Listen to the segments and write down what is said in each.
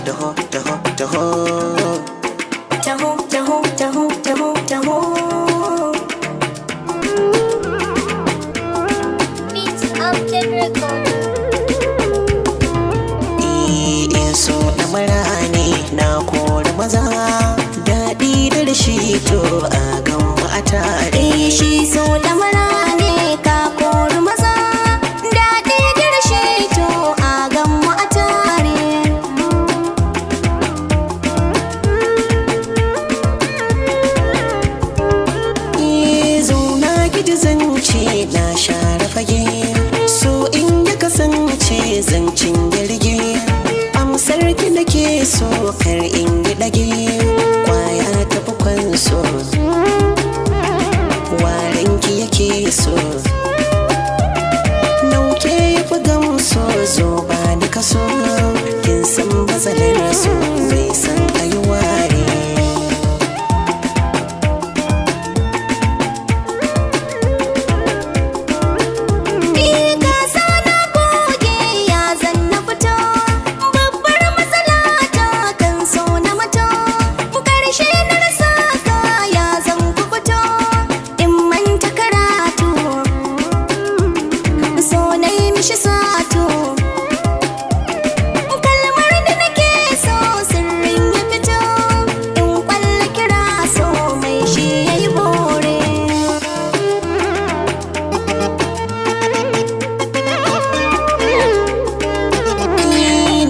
Taho, taho, taho. Taho, taho, taho, taho, taho. Beats Upton Record. In so na mara ne na kori maza. Daɗi da rashi to a gan mu a tare. Eh, shi so da mara ne ka kori maza. Daɗi da rashi to a gan mu a tare. Zauna gidi zance na share fage. So in ya kasance zancen yarge. Amsar ki nake so kar in yi ɗage. Kwaya tafi kwanso. Waren ki yake so. Nauke ya fi gamso zo ba ni kaso. Kin san matsalar so bai san ayi ware. Ni gasa na goge ya zan na fito. Babbar matsala ta kan so na mato. Karshe na rasa ka ya zan ku fito. In manta karatu so na yi mishi sato. Kalmar da nake so sirrin ya fito. In kwalla kira so mai shi ya yi bore.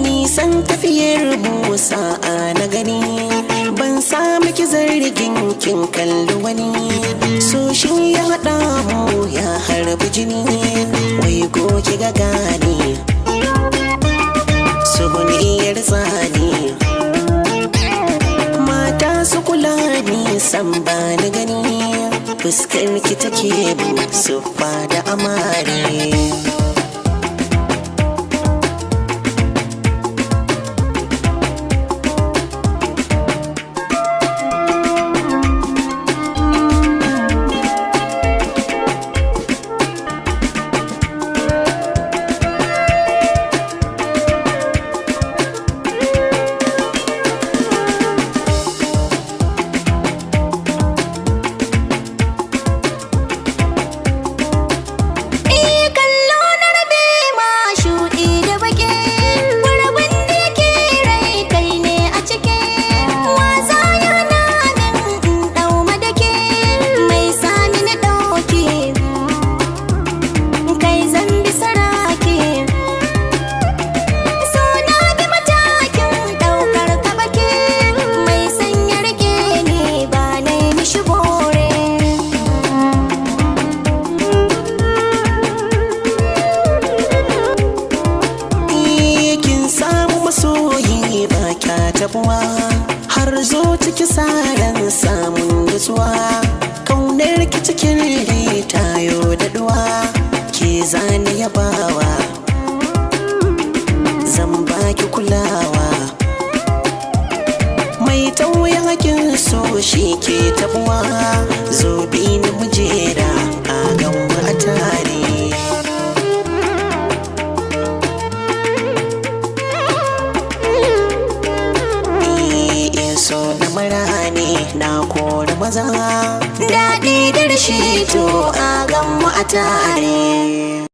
Nisan tafiyar Musa a na gani ban sami ki zargin kin kalli wani so shi ya haɗa mu ya harbi jini wai goki ga gane suhuniyar tsani mata su kula ni san ba ni gani fuskar ki take bin siffa da amare. Eh, kallo na rabe ma shuɗi da baƙi. Gurbin da yake rai kai ne a ciki. Waza ya hana min in ɗau madaki. Mai sani na ɗauki kai zan bi saraki. So na bi matakin ɗaukar kabaki. Mai sanya rike ni ba na yi mishi bore. Kin samu masoyi ba kya tabuwa har zo ciki saran samun nutsuwa kaunar ki cikin tayo daɗuwa ke zane yabawa zan baki kulawa mai tauye hakin so shi ke tabuwa zo bi ni mujera a gan a tare. In so na mara ne na kori maza. Daɗi da rashi to a gan mu a tare.